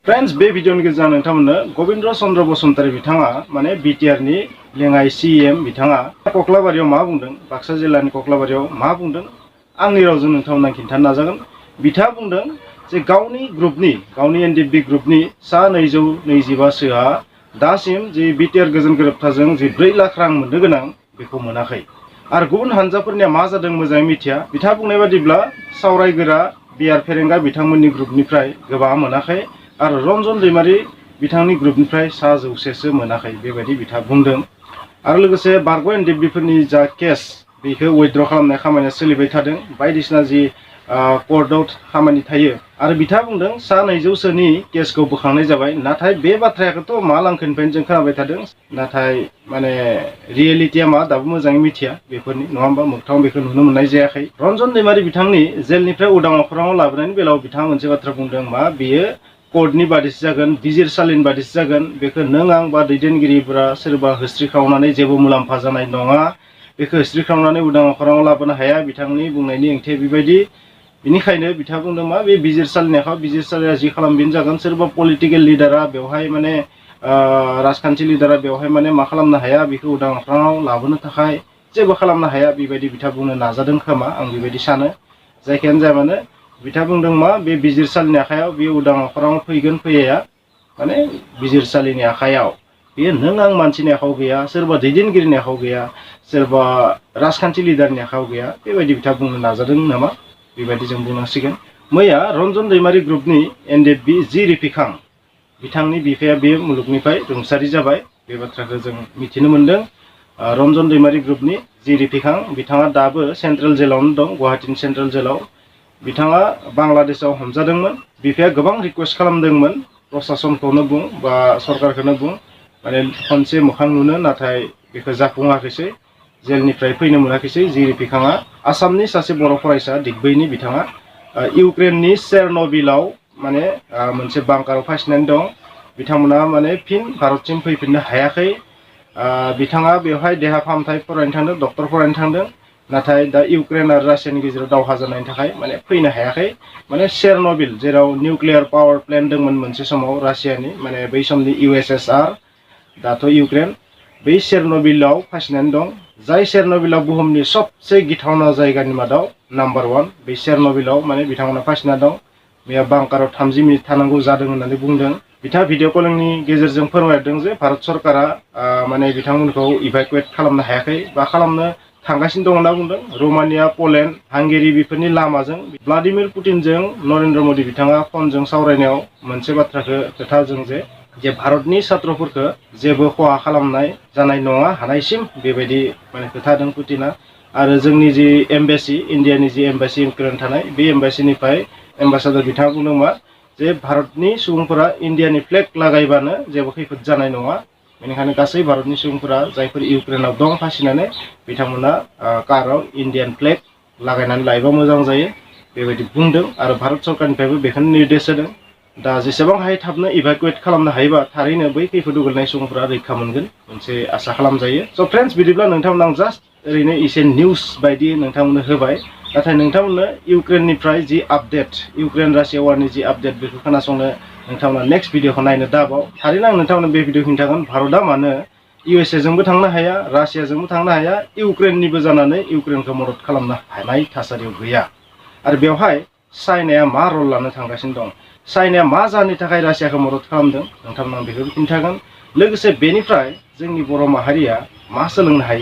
Friends बे भिडियोनि गेजेरजों नोंथांमोननो गोविंद चंद्र बसुमतारी बिथाङा माने बिटिआरनि लेङाइ सीएम बिथाङा कक्लाबारियाव मा बुंदों बाक्सा जिल्लानि कक्लाबारियाव मा बुंदों आंनि रावजों नोंथांमोना खिन्थानो नाजागोन। बिथाङा बुंदों जे गावनि एनडिएफबि ग्रुपनि सा 225सोआ दासिम जे बिटिआर गोजोन गोरोबथाजों जे 4 लाख रां मोननो गोनां बेखौ मोनाखै आरो गुबुन हानजाफोरनिया मा जादों मोजाङै मिथिया। बिथाङा बुंनाय बादिब्ला सावरायगोरा बिआर फेरेंगा बिथांमोननि ग्रुपनिफ्राय गोबां मोनाखै आरो रन्जन दैमारि बिथांनि ग्रुपनिफ्राय सा 100सो मोनाखै बेबायदि बिथाङा बुंदों। आरो लोगोसे बारग' एनडिएफबिफोरनि जा केस बेखौ उइथड्र खालामनाय खामानिया सोलिबाय थादों बायदिसिना जि कर्टआव खामानि थायो आरो बिथाङा बुंदों सा 200सोनि केसखौ बोखांनाय जाबाय। नाथाय बे बाथ्राखौथ' मा लांखोनिफ्रायनो जों खोनाबाय थादों नाथाय माने रियेलिटिया मा दाबो मोजाङै मिथिया बेफोरनि नङा होमबा मोगथाङाव बेखौ नुनो मोननाय जायाखै। रन्जन दैमारि बिथांनि जेलनिफ्राय उदां अख्राङाव लाबोनायनि बेलायाव बिथाङा मोनसे बाथ्रा बुंदों मा बेयो कर्टनि बादिसो जागोन बिजिरसालिनि बादिसो जागोन बेखौ नों आं बा दैदेनगिरिफोरा सोरबा हिस्ट्रि खावनानै जेबो मुलाम्फा जानाय नङा बेखौ हिस्ट्रि खावनानै उदां अख्राङाव लाबोनो हाया बिथांनि बुंनायनि ओंथिया बेबायदि। बेनिखायनो बिथाङा बुंदों मा बे बिजिरसालिनि आखायाव बिजिरसालिया जि खालाम बेनो जागोन सोरबा पलिटिकेल लिडारा बेवहाय माने राजखान्थि लिडारा बेवहाय माने मा खालामनो हाया बेखौ उदां अख्राङाव लाबोनो थाखाय जेबो खालामनो हाया बेबायदि बिथाङा बुंनो नाजादों खोमा आं बेबायदि सानो। जायखियानो जाया मानो बिथाङा बुंदों मा बे बिजिरसालिनि आखायाव बे उदां अख्राङाव फैगोन फैया माने बिजिरसालिनि आखायाव बेयो नों आं मानसिनि आखायाव गैया सोरबा दैदेनगिरिनि आखायाव गैया सोरबा राजखान्थि लिडारनि आखायाव गैया बेबायदि बिथाङा बुंनो नाजादों नामा बेबायदि जों बुंनांसिगोन। मैया रन्जन दैमारि ग्रुपनि एनडिएफबि जि रिफिखां बिथांनि बिफाया बे मुलुगनिफ्राय रुंसारि जाबाय बे बाथ्राखौ जों मिथिनो मोन्दों। रन्जन दैमारि ग्रुपनि जि रिफिखां बिथाङा दाबो सेन्ट्रेल जेलावनो दं गुवाहाटीनि सेन्ट्रेल जेलाव। बिथाङा बांलादेशआव हमजादोंमोन। बिफाया गोबां रिक्वेस्ट खालामदोंमोन प्रशासनखौनो बुं बा सरकारखौनो बुं माने खनसे मोखां नुनो नाथाय बेखौ जाफुङाखैसै जेलनिफ्राय फैनो मोनाखैसै। जि रिफिखाङा आसामनि सासे बर' फरायसा दिग्बैनि बिथाङा इउक्रेननि चेरन'बिलाव माने मोनसे बांकाराव फासिनानै दं। बिथांमोना माने फिन भारतसिम फैफिननो हायाखै। बिथाङा बेवहाय देहा फाहामथाय फरायनो थांदों डक्टर फरायनो थांदों नाथाय दा इउक्रेन आरो रासियानि गेजेराव दावहा जानायनि थाखाय माने फैनो हायाखै। माने चेरन'बिल जेराव निउक्लियार पावार प्लेन्ट दंमोन मोनसे समाव रासियानि माने बै समनि USSR दाथ' इउक्रेन बै चेरन'बिलाव फासिनानै दं। जाय चेरन'बिला बुहुमनि सबसे गिथावना जायगानि मादाव नाम्बार 1 बे चेरन'बिलाव माने बिथांमोना फासिना दं। बेयाव बांकाराव 30 मिनिट थानांगौ जादों होननानै बुंदों। बिथाङा भिडिअ कलिंनि गेजेरजों फोरमायदों जे भारत सरकारा माने बिथांमोनखौ इभाकुवेट खालामनो हायाखै बा खालामनो थांगासिनो दं होनना बुंदों। रमानिया पलेण्ड हांगेरि बेफोरनि लामाजों भ्लादिमिर पुटिनजों नरेन्द्र मदि बिथाङा फनजों सावरायनायाव मोनसे बाथ्राखौ खोथाजों जे भारतनि सात्रफोरखौ जेबो खहा खालामनाय जानाय नङा हानायसिम बेबायदि माने खोथादों पुटिना। आरो जोंनि जि एम्बासि इन्डियानि जि एम्बासि इउक्रेन थानाय बे एम्बासिनिफ्राय एम्बासाडर बिथाङा बुंदों मा जे भारतनि सुबुंफोरा इन्डियानि फ्लेग लागायबानो जेबो खैफोद जानाय नङा। बेनिखायनो गासै भारतनि सुबुंफोरा जायफोर इउक्रेनाव दं फासिनानै बिथांमोना काराव इन्डियान फ्लेग लागायनानै लायोबा मोजां जायो बेबायदि बुंदों। आरो भारत सरकारनिफ्रायबो बेखौनो निर्देश होदों दा जेसेबां हायो थाबनो इभाकुवेट खालामनो हायोबा थारैनो बै खैफोदाव गोलैनाय सुबुंफोरा रैखा मोनगोन मोनसे आसा खालामजायो। स' फ्रेन्ड्स बिदिब्ला नोंथांमोन आं जास्ट ओरैनो एसे निउस बायदि नोंथांमोननो होबाय नाथाय नोंथांमोननो इउक्रेननिफ्राय जि आपडेट इउक्रेन रासिया वारनि जि आपडेट बेखौ खोनासंनो नोंथांमोना नेक्स्ट भिडिअखौ नायनो दाबाव। थारैनो आं नोंथांमोननो बे भिडिअ खिन्थागोन भारतआ मानो USA जोंबो थांनो हाया रासियाजोंबो थांनो हाया इउक्रेननिबो जानानै इउक्रेनखौ मदद खालामनो हानाय थासारियाव गैया। आरो बेवहाय चाइनाया मा रल लानो थांगासिनो दं चाइनाया मा जाहोननि थाखाय रासियाखौ मदद खालामदों नोंथांमोना बेखौबो खिन्थागोन। लोगोसे बेनिफ्राय जोंनि बर' माहारिया मा सोलोंनो हायो